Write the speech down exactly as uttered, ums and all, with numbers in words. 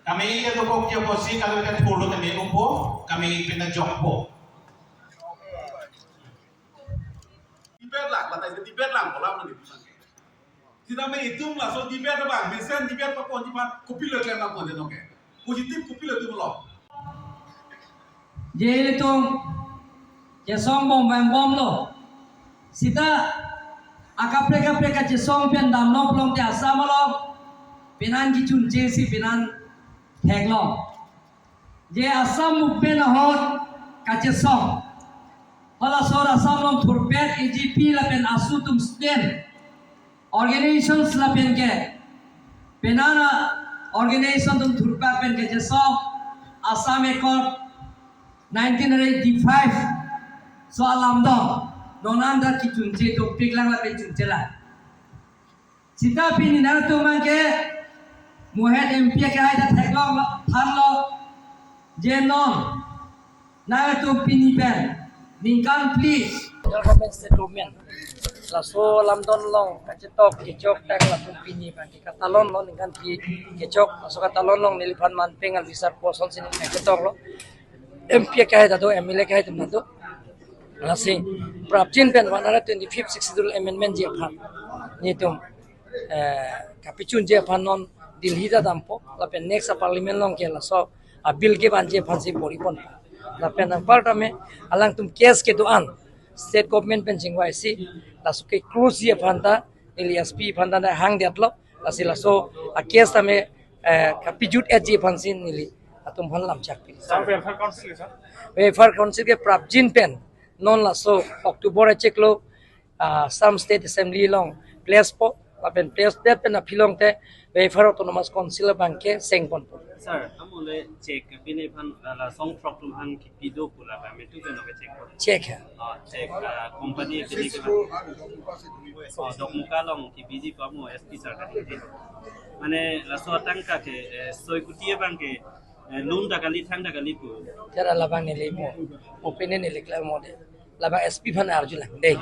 Kami ya dokok ya bosi kalau kita thurlo kami umpo, kami pina jokpo. Debate lang, latai debate lang, bola mani pusang. Sitame itum laso debate bang, mesen debate pa pon jipan, kopilo klem na pon denoke. Positive kopilo itum lo. Je ilitum chesong bom vang bomlo. Sita akaprek kaprek kachesong pen damlong plong te Assam along penan kechunche si penan theklong. Je Assam movement ahut kachesong. Halaso Assam along thurpet A G P lapen AASU atum student organizations lapen ke penana organization atum thurpet pen kachesong Assam Accord nineteen eighty-five so alamdon non anta kechunche topik lang lapen chunche lang. Sita pini nangtum abang ke Mohet M P akehai ta theklong thanlo je non nangtum pini pen ningkan please. Central government, state government laso lamdon along kachetok kechok tang latum pini abang ke katalon lo ningkan phli kechok laso katalon along neliphan manpeng alvisar poson sini kachetoklong. M P akehai ta do, M L A akehai atum ta do. Lasi prapjin pen one hundred twenty-fifth Sixth Schedule Amendment ji aphan nelitum eh, kapachunji aphan non Delhi ta dampo, lapen next a parliament along ke laso a bill kevanji aphan si bor-i pon. Lapen anparta me alangtum case kedo-an state government pen chingvaisi laso keclose ji aphan ta neli S P aphan ta hangdetlo, lasi laso a case tame eh, kapajut-etji aphan si neli atum aphan lamchak pi. Sir, Welfare Council, sir? Welfare Council ke prapjin pen non laso October achiklo ah, Assam State Assembly along place po, lapen place det pen aphi along te Welfare Autonomous Council abang ke seng ponpo. Sir, amule check pini aphan la song frog atum aphan kipi do pu la ba metu ke no ke check po. Check hai. Ah, check, ah, company pini ke ba. Oh, Dokmoka along kibiji pa mo S P sir ka di. Mane laso atangka ke, eh, soi kuti abang ke, eh, loan ta kali thang ta kali pu. Jara labang neli mo. Opinion neli klar mo de. Labang S P aphan arjulang dei.